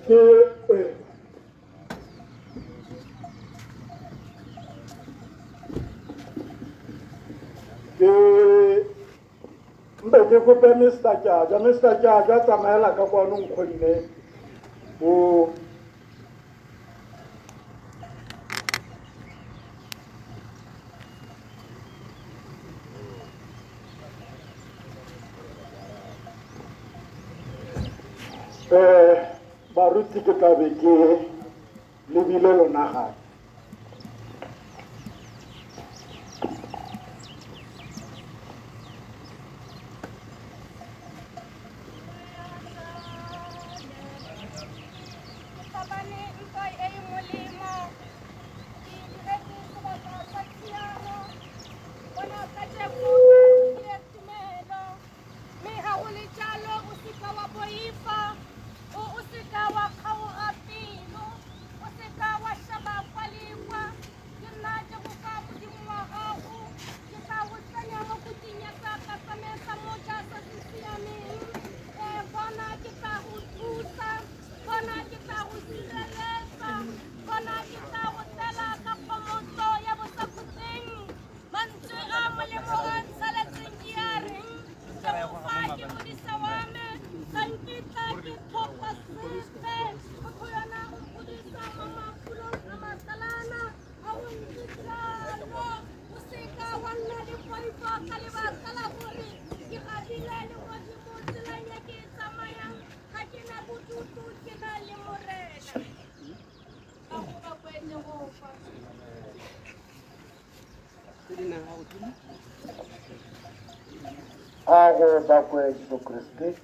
Ke ke mpe ke kope Mr Jaja. Mr Jaja, tsamaela ka kwano nkgonne o baruti ke tla be ke lebile lona gape. A go bakwe Jesu Kriste.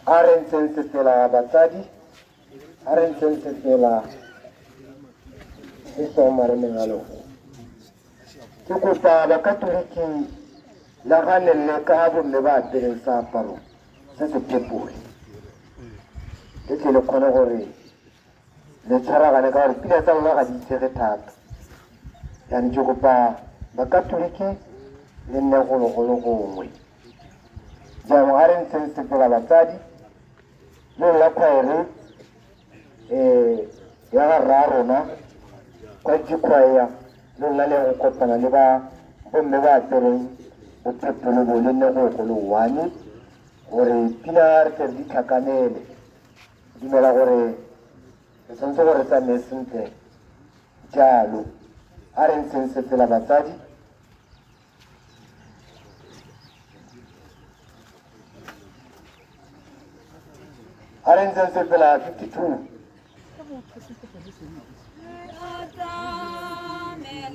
A re ntseng sefela batsadi, a re ntseng sefela se song maremeng a lego. Ke kopa bakatoliki la ganelle ka bomme ba apereng seaparo se se phepole. Le tle le kgone gore le tshwaragane ka gore pina tsa lona ga di itsege thata. Jaanong ke kopa bakatoliki le nne golo-golo gongwe. Jaanong a re ntseng sefela batsadi, le la khwaere ya ga rra rona kwa dikhwaea, le nna le go kopana le ba bomme ba apereng bophepolo bo le nne golo-golo one gore pina re tle re di tlhakanele. Dumela gore re tshwanetse gore re tsamaye sentle jalo. A re ntseng sefela batsadi. A re ntseng sefela 52. Amen.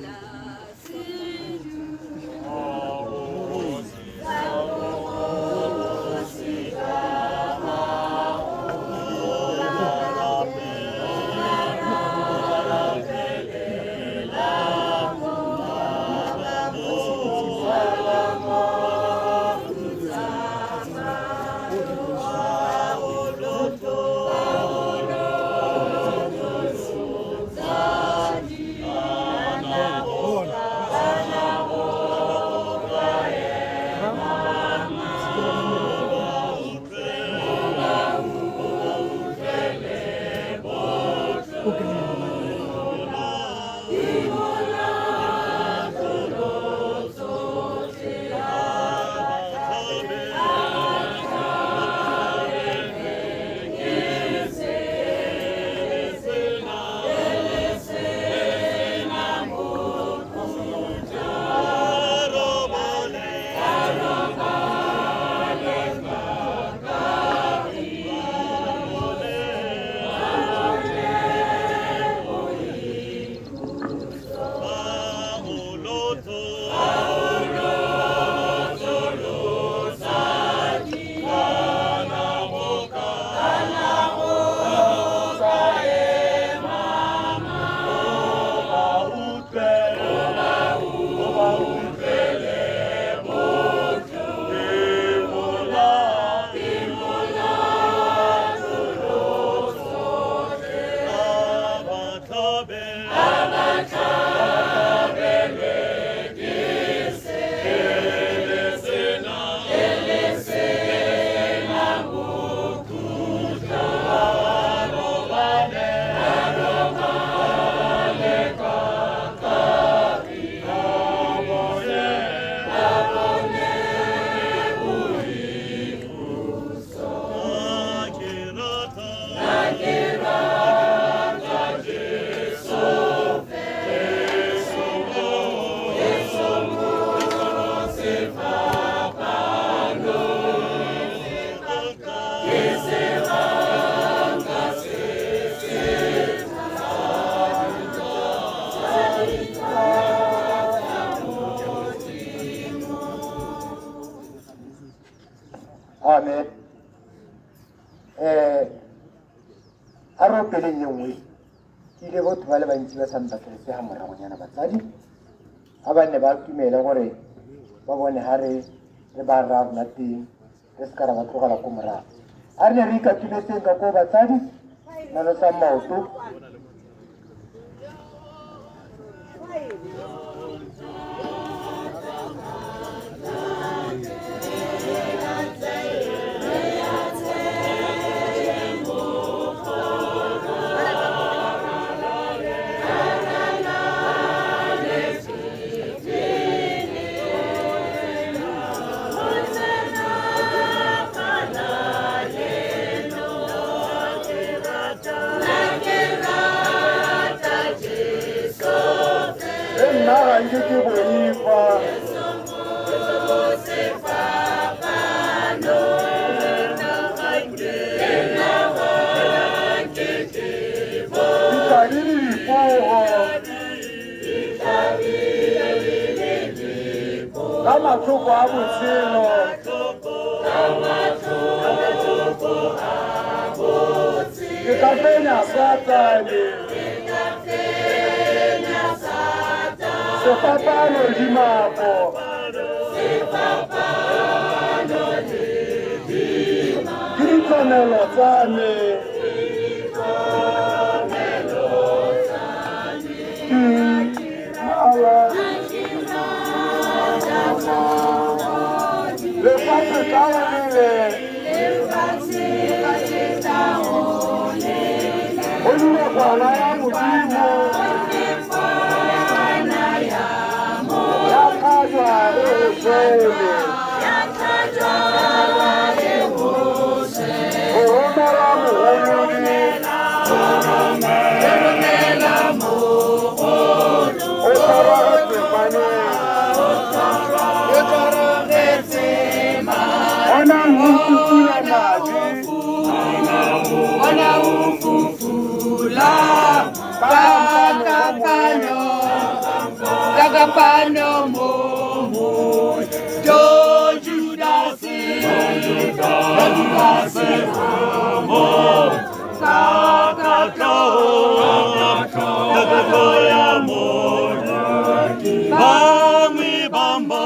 rapame um a re opeleng e nngwe ke ile batho ba le bantsi ba sa mpatleletse ga moragonyana batsadi ga ba ne ba tumele gore ba bone ga re re ba rra rona teng re se ka ra ba tlogela ko morago a re ne re ikatumetseng ka koo batsadi nanosang maoto. Le nna ga nke ke boifa. Ditlhabi le dipogo ka matlhoko a botshelo. Ke ka fenya Satane. Sefapano le dimapo. Ke ditlhomelo tsa me. Ke lefatshe tla o lele. Gonne kwana ya Modimo ya tlhajwa e go swele. Go romela mogolodi. O tshwaragetse maneng. Ona ho fufula madi. Ka mo Jo Judasi Judasi mo ya mo bangwe bamba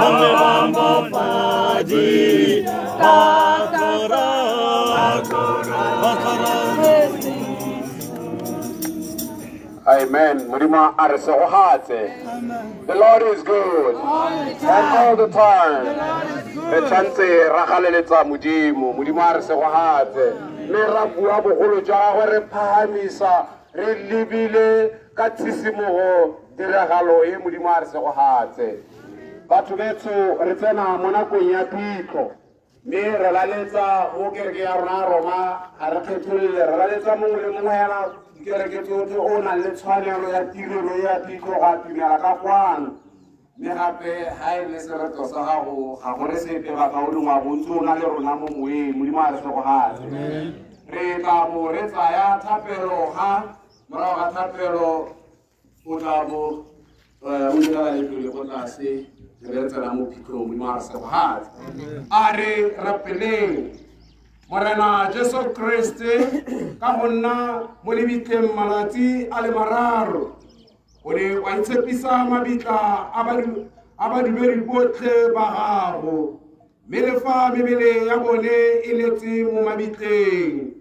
bangwe bamba fadi batora batora. Amen. Modimo a re segogatse. The Lord is good and all the time. Re tshwanetse ra galeletsa Modimo. Modimo a re segogatse. Mme ra bua bogolo jwa gagwe re phahamisa re lebile ka tshisimogo tiragalo e Modimo a re segogatse. Batho betsho re tsena mo nakong ya phitlho. Mme re laletsa mo kereke ya rona ya Roma ga re kgetholole re laletsa mongwe le mongwe hela dikereke tsotlhe o nang le tshwanelo ya tirelo ya phitlho go atumela ka kwano. Mme gape ga e le sereto sa gago ga gore sepe bakaulengwe wa bontsi o na le rona mo moeng. Modimo a re segogatse. Re tla bo re tsaya thapelo ga morago ga thapelo o tla bo o direla letlole ko tlase re be re tsena mo phitlhong. Modimo a re segogatse. A re rapeleng. Morena Jesu Kriste ka go nna mo lebitleng malatsi a le mararo o ne wa itshepisa mabitla a badumedi botlhe ba gago mme le fa mebele ya bone e letse mo mabitleng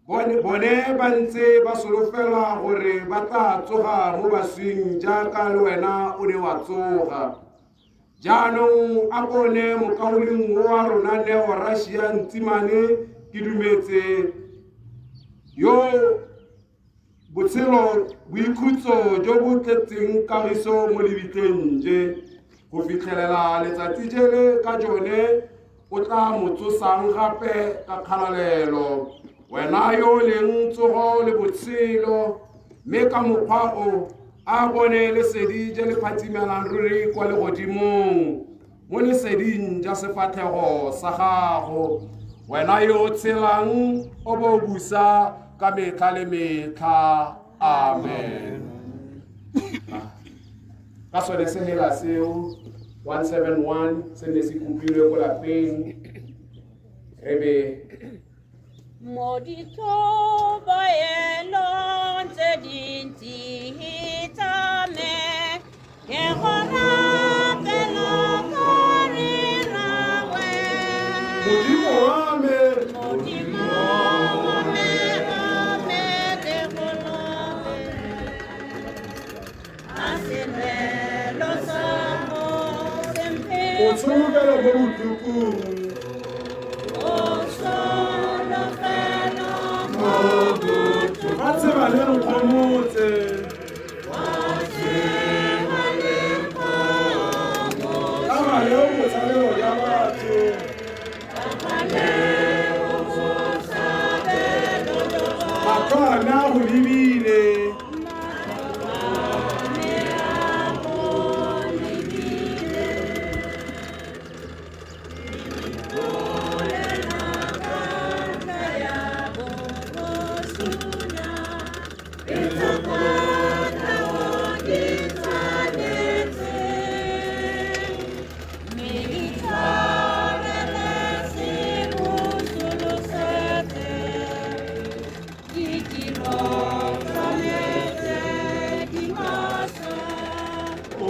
bone ba ntse ba solofela gore ba tla tsoga mo baswing jaaka le wena o ne wa tsoga. Jaanong a bone mokaulengwe wa rona Neo Russia Ntsimane ke dumetse yo botshelo boikhutso jo bo tletseng kagiso mo lebitleng je go fitlhelela letsatsi jele ka jone o tla mo tsosang gape ka kgalalelo. Wena yo o leng tsogo le botshelo mme ka mokgwa o a bone lesedi je le phatsimelang ruri kwa legodimong mo leseding ja sefatlhego sa gago. Wena yo o tshelang o bo busa ka metlha le metlha. Amen. Ka sone sehela seo 171 se ne se kopilwe ko lapeng re be Mo ditlhobaelong tse dintsi tsa me, ke go rapela ka re rrawe. Modimo wa me. Modimo wa me, a mete go lobe. A senwelo sa go se mphe O tsholofelo mo botlhokong. O tsholofelo mo Ba tseba le nkgomotse. Ka maleo botshabelo jwa batho. Matlho a me a go lebile. O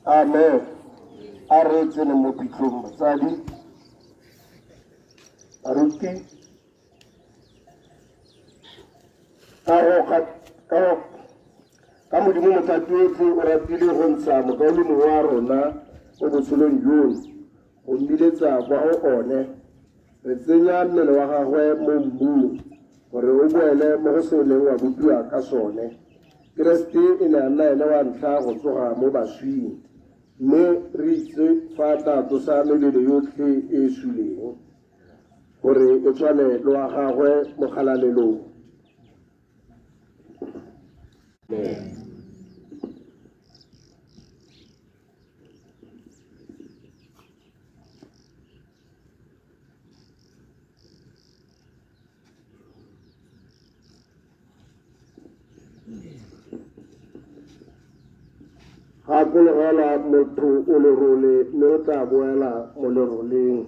Amen. A re tsene mo pitlhong batsadi, baruti, ka go ka go ka Modimo Mothati-otlhe o ratile go ntsha mokaulengwe wa rona mo botshelong jono go mmiletsa kwa go one. Re tsenya mmele wa gagwe mo mmung gore o boele mo go se o neng wa bopiwa ka sone. Keresete e ne a nna ene wa ntlha go tsoga mo baswing, mme re itse fa a tla tsosa mebele yotlhe e e suleng gore e tshwane le wa gagwe mo kgalalelong. Amen. Gakologelwa motho o lerole mme o tla boela mo leroleng.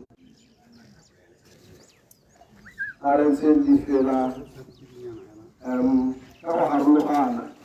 A re ntsheng difela, Um ka go harologana.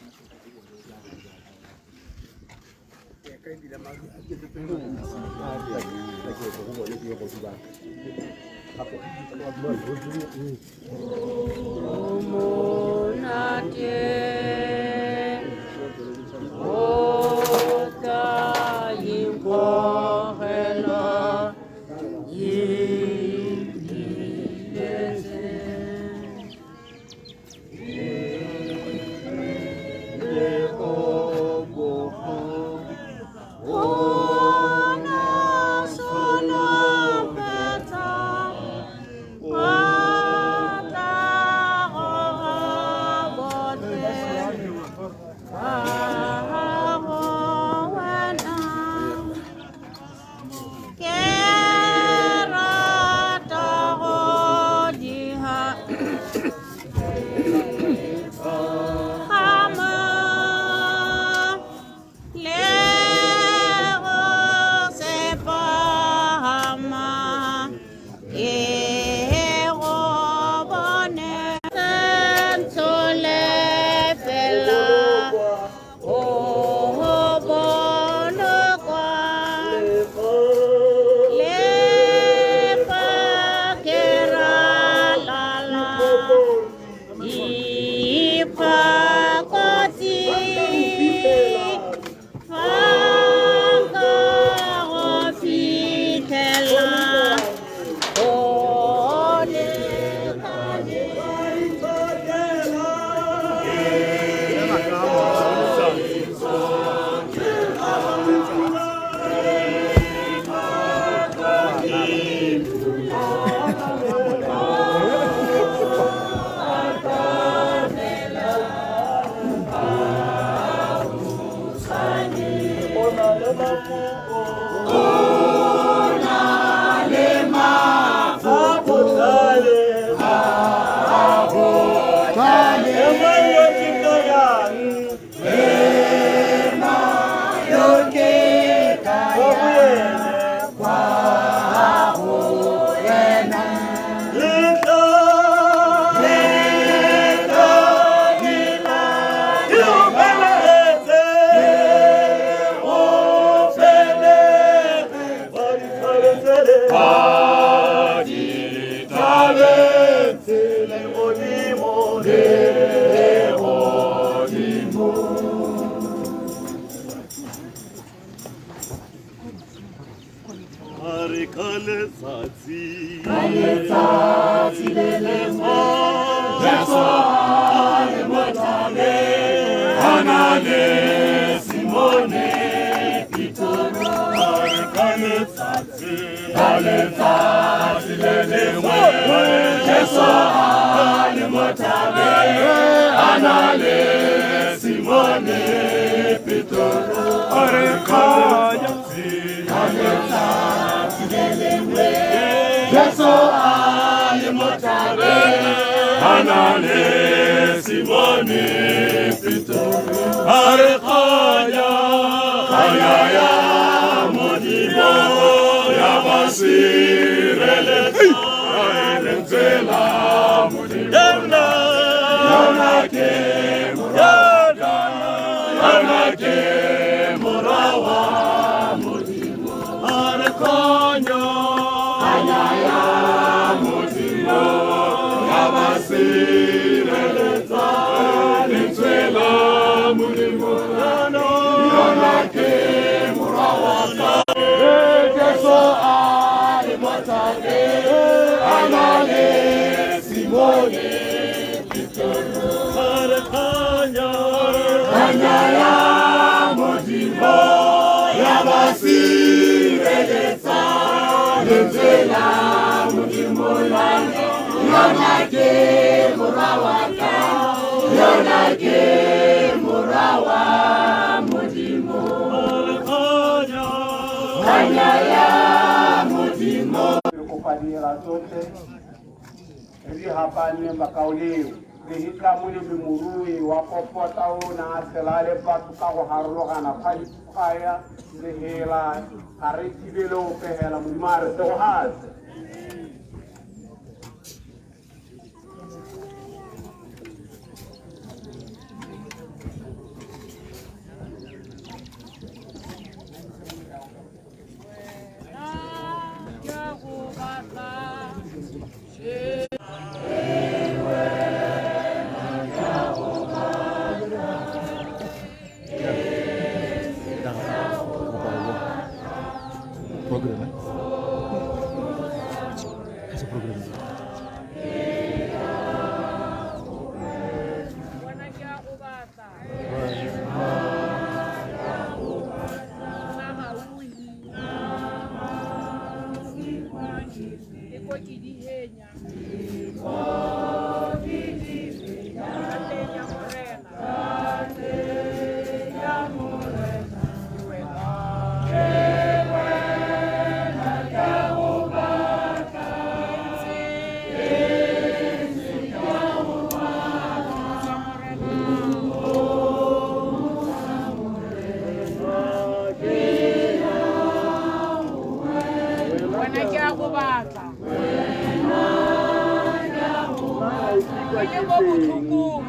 Ke le mo botlhokong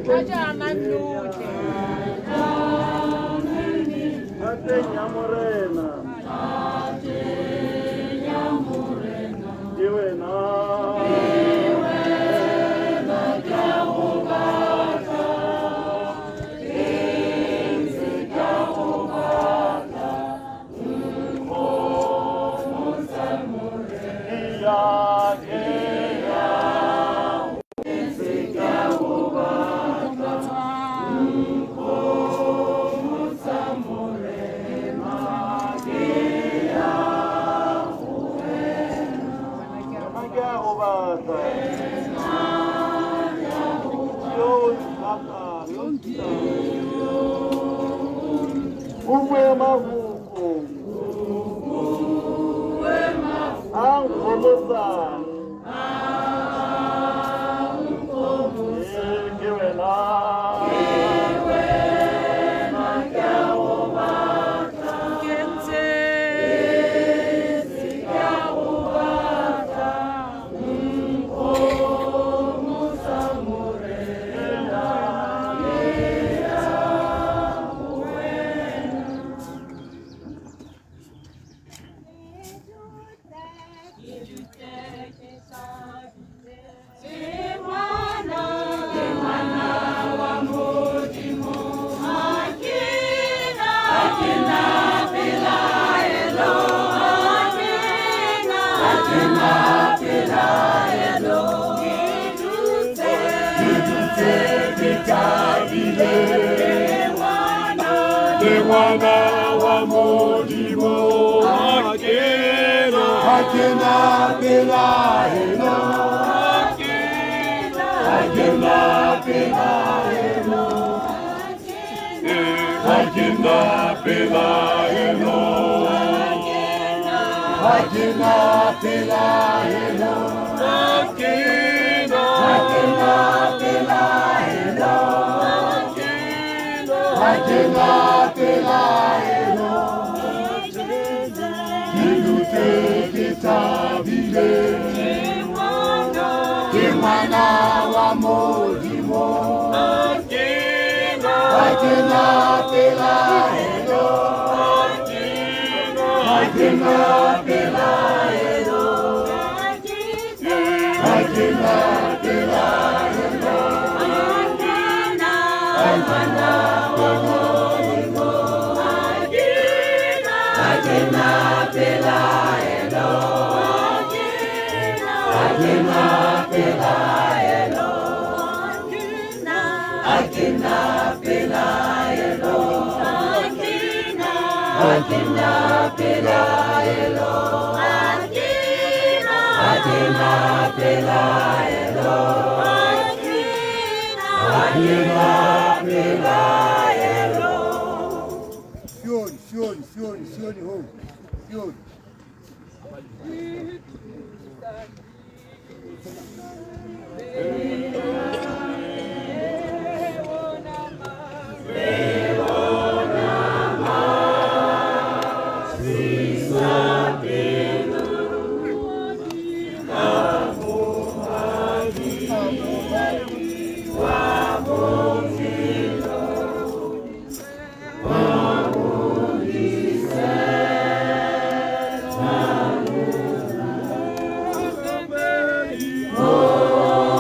ka jaana nnotle. Thateng ya Morena. Ke wena. Ya, ke ya. Ke a go batla. Yo o nthatang, yo o nthatang. O bue mafoko a nkgomotsang. Ee, ke wena. Ke ntse ke a go batla. Ke ngwana wa Modimo, ha ke na, ha ke na pelaelo, ha ke na pelaelo, ha ke na pelaelo, ha ke na pelaelo, ha ke na, ha ke na pelaelo, ha ke na pelaelo. Ke dutse ke thabile, ke ngwana wa Modimo, ha ke na pelaelo, ha ke na pelaelo, ha ke na pelaelo, ha ke na pelaelo, ha ke na pelaelo, ha ke na pelaelo, ha ke na pelaelo, ha ke na pelaelo, ha ke na pelaelo. Sione, Sione, Sione, Sione, ho. Sione. Oh.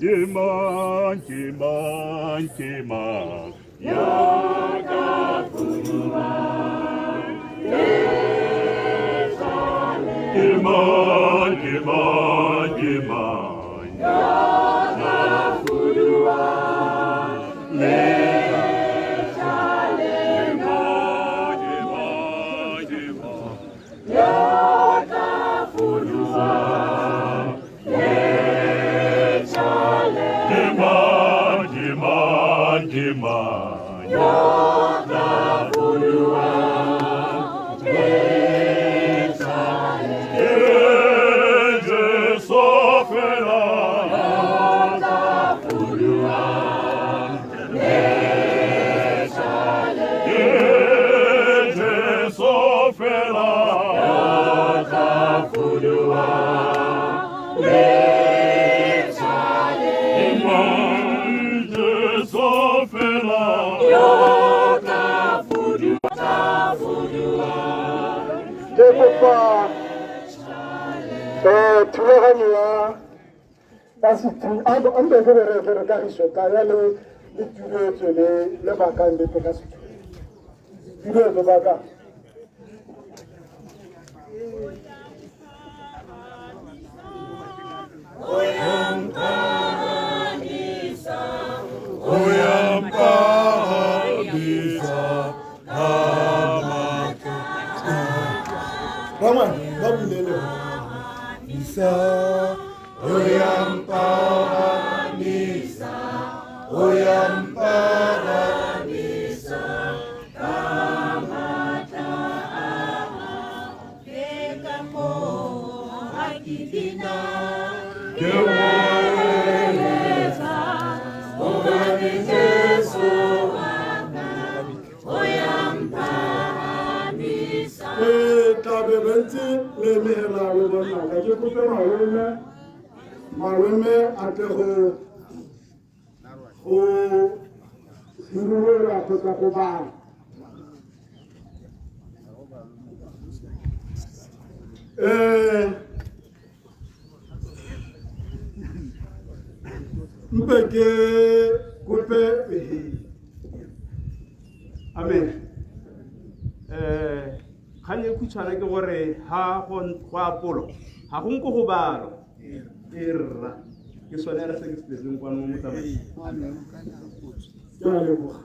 Ke mang, ke mang, ke mang ya ka fuduang Ke mang, ke mang, ke mang ya ka fuduang Ke mang, ke mang, ke mang ya ka fuduang Ke mang, ke mang, ke mang ya ka fuduang Ke Jesu fela Ke Jesu fela Ke mang, Jesu fela Ke kopa thulaganyo ya ya sethunya a mpe ke re re kagiso ka ya le le tuletso le le bakang bepe ka sethunya tuletso bakang. Rangwane ba bulele Isa oyampahamisa oyampahamisa Ke Tlabe ba ntse le emegela le bonnaka ke kope malome malome a tle go go simolola kgotsa go bala. Mpe ke kope Amen. Kgang e khutshwane ke gore ha go apolo ga go nko go balwa e rra ke sone re se ke se tletseng kwano mo motsamaisong. Ke a leboga.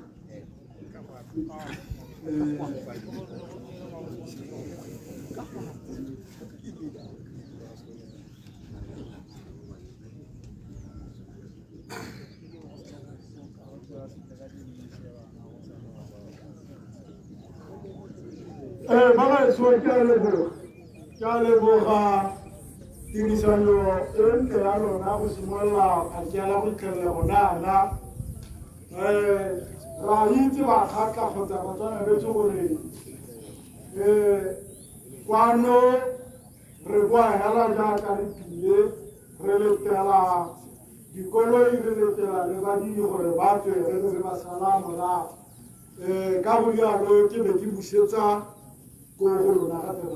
Ba gaetsho ke a leboga ke a leboga tirisano e ntle ya lona go simolola phakela go itlhelela gonana. Ra itse Bakgatla kgotsa Batswana betsho gore kwano re boa hela jaaka re tlile re letela dikoloi re letela le badiri gore ba tswe re be re ba sala morago. Ka go rialo ke be ke busetsa ko go lona gape.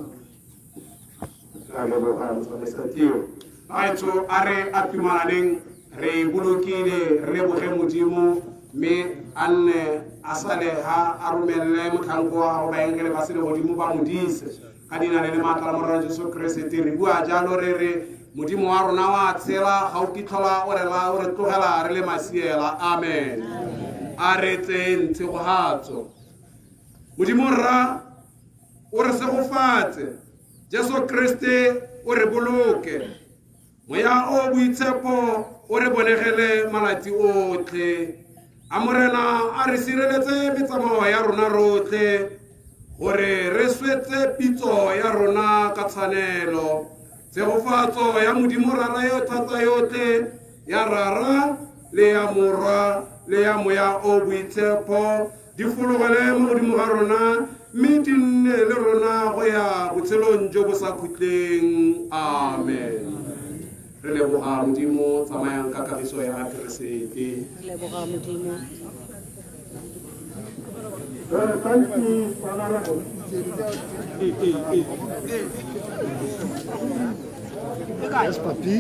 Re leboga motsamaisa tiro. Baetsho a re atumalaneng re bolokile re leboge Modimo mme a nne a sale ha a romelele motlhanko wa gago baengele ba selegodimo ba modise ka leina le le maatla la Morena Jesu Keresete. Re bua jalo re re Modimo wa rona wa tshela ga o kitlhola o re la o re tlogela re le masiela. Amen. A re tseyeng tshegogatso. Modimo rra o re segofatse, Jesu Kriste o re boloke, moya o boitshepo o re bonegele malatsi otlhe. A Morena a re sireletse metsamao ya rona rotlhe gore re swetse pitso ya rona ka tshwanelo. Tshegofatso ya Modimo Rara yo thata yotlhe, ya Rara le ya Morwa le ya Moya o boitshepo di fologele mo godimo ga rona mme di nne le rona go ya botshelong jo bo sa khutleng. Amen. Re leboga Modimo. Tsamayang ka kagiso ya Keresete. Re leboga Modimo. Thank you, Honorable. Yes, papi.